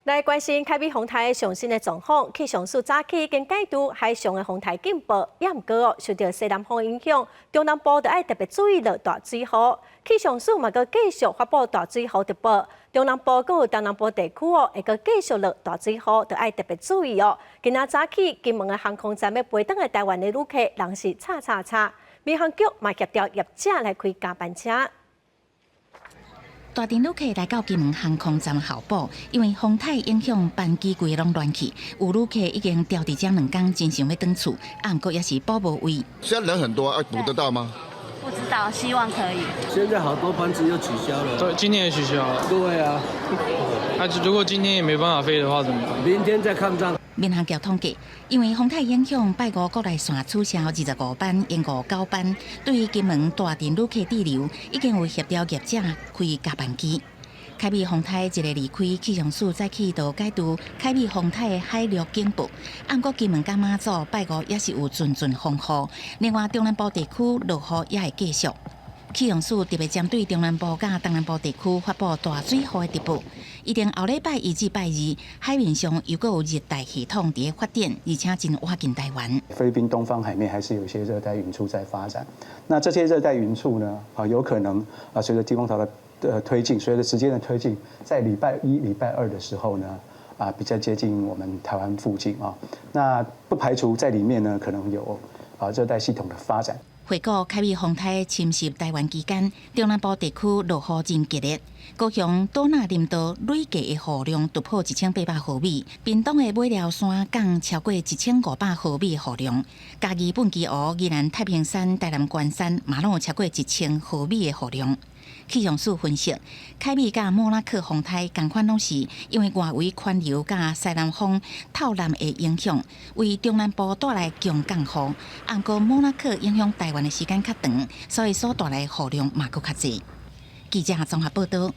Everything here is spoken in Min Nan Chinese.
來關心凱美風颱上新的狀況，氣象署早起已經解除海上的風颱警報，也毋過哦，受著西南風影響，中南部著愛特別注意落大水雨。氣象署嘛閣繼續發布大水雨特報，中南部閣有東南部地區哦，會閣繼續落大水雨，著愛特別注意哦。今仔早起，金門的航空站欲飛轉來台灣的旅客，人是吵吵吵，民航局嘛協調業者來開加班車。大陣旅客來到金門航空站候補，因為風颱影響班機規個攏亂去，有旅客已經牢佇遮兩工，真想欲轉厝，啊，毋過也是補無位。現在人很多，啊，補得到嗎？不知道，希望可以。現在好多班次又取消了。對，今天也取消了。對啊。啊，如果今天也沒辦法飛的話，怎麼辦？明天再看賬。民航局統計，因為風颱影響，拜五國內線取消25班，延誤九班。對於金門大陣旅客滯留，已經有協調業者開加班機。凱美風颱一个離開，氣象署早起就解除凱美風颱的海陸警報。毋過金門佮馬祖拜五也是有陣陣風雨，另外中南部地區落雨也會繼續。氣象署特別針對中南部佮東南部地區發布大水雨的特報，預定後禮拜一至拜二海面上又閣有熱帶系統佇咧發展，而且真倚近台灣。菲律賓東方海面還是有一些熱帶雲簇在發展，那這些熱帶雲簇呢，啊，有可能啊，隨着季風槽的推進，隨着時間的推進，在禮拜一、禮拜二的時候呢，啊，比較接近我們台灣附近啊，那不排除在裡面呢，可能有啊熱帶系統的發展。回顧凱美風颱侵襲台灣期間，中南部地區落雨真激烈，高雄斗納林道累計的雨量突破1800毫米，屏東的尾寮山降超過1500毫米雨量，嘉義本基湖、宜蘭太平山、台南關山嘛攏有超過1000毫米的雨量。氣象署分析，凱美佮莫拉克風颱仝款攏是因為外圍環流佮西南風透南的影響，為中南部帶來強降雨。毋過莫拉克影響台灣的時間較長，所以所帶來的雨量嘛閣較濟。記者綜合報道。